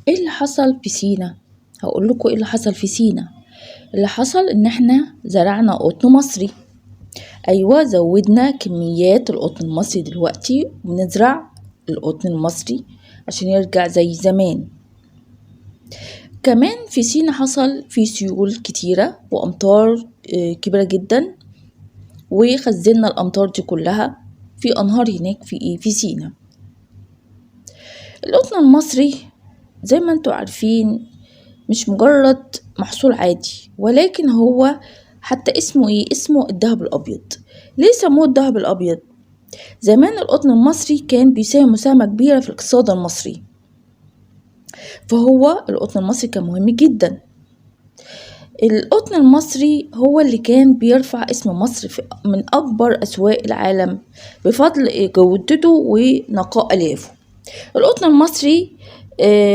ايه اللي حصل في سينا؟ هقول لكم ايه اللي حصل في سينا. اللي حصل ان احنا زرعنا قطن مصري. ايوه، زودنا كميات القطن المصري دلوقتي، ونزرع القطن المصري عشان يرجع زي زمان. كمان في سينا حصل في سيول كتيرة وأمطار كبيرة جدا، وخزنا الأمطار دي كلها في أنهار هناك في إيه؟ في سينا. القطن المصري زي ما انتوا عارفين مش مجرد محصول عادي، ولكن هو حتى اسمه ايه؟ اسمه الذهب الأبيض. ليه سموه الذهب الأبيض؟ زمان القطن المصري كان بيساهم مساهمة كبيرة في الاقتصاد المصري، فهو القطن المصري كان مهم جدا. القطن المصري هو اللي كان بيرفع اسم مصر من أكبر أسواق العالم بفضل جودته ونقاء أليافه. القطن المصري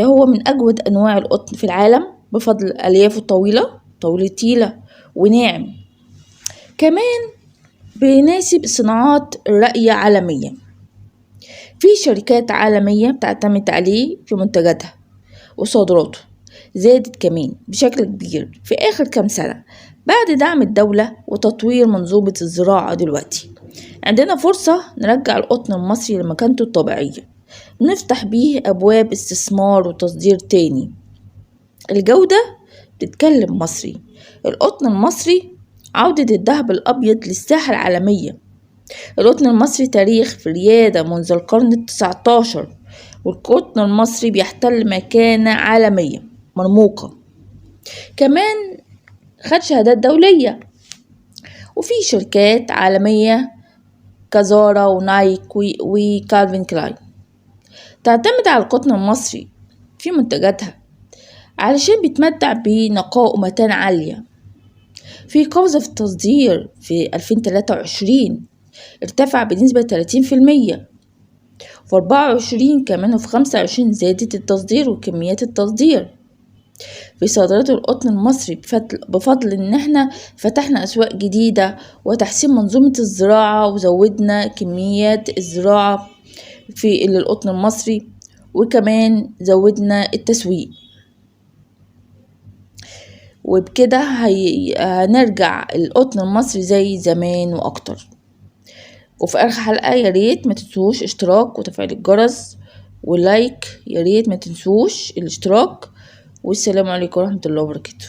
هو من أجود أنواع القطن في العالم بفضل أليافه الطويلة، طويلة تيلة وناعم. كمان بيناسب صناعات الرأي عالمية، في شركات عالمية بتعتمد عليه في منتجاتها، وصادراته زادت كمان بشكل كبير في آخر كام سنة بعد دعم الدولة وتطوير منظومة الزراعة. دلوقتي عندنا فرصة نرجع القطن المصري لمكانته الطبيعية، نفتح بيه أبواب استثمار وتصدير تاني. الجودة بتتكلم مصري. القطن المصري عودة الذهب الأبيض للساحة العالمية. القطن المصري تاريخ في الريادة منذ القرن 19، والقطن المصري بيحتل مكانة عالمية مرموقة. كمان خد شهادات دولية، وفي شركات عالمية كزارا ونايك وكالفين كلاين تعتمد على القطن المصري في منتجاتها علشان بيتمتع بنقاء ومتانة عالية. في قفزة في التصدير في 2023 ارتفع بنسبة 30%، في 24 كمان وفي 25 زادت التصدير وكميات التصدير في صادرات القطن المصري بفضل ان احنا فتحنا اسواق جديدة وتحسين منظومة الزراعة وزودنا كميات الزراعة في القطن المصري، وكمان زودنا التسويق. وبكده هنرجع القطن المصري زي زمان واكتر. وفي اخر حلقة يا ريت ما تنسوش اشتراك وتفعيل الجرس ولايك، يا ريت ما تنسوش الاشتراك. والسلام عليكم ورحمة الله وبركاته.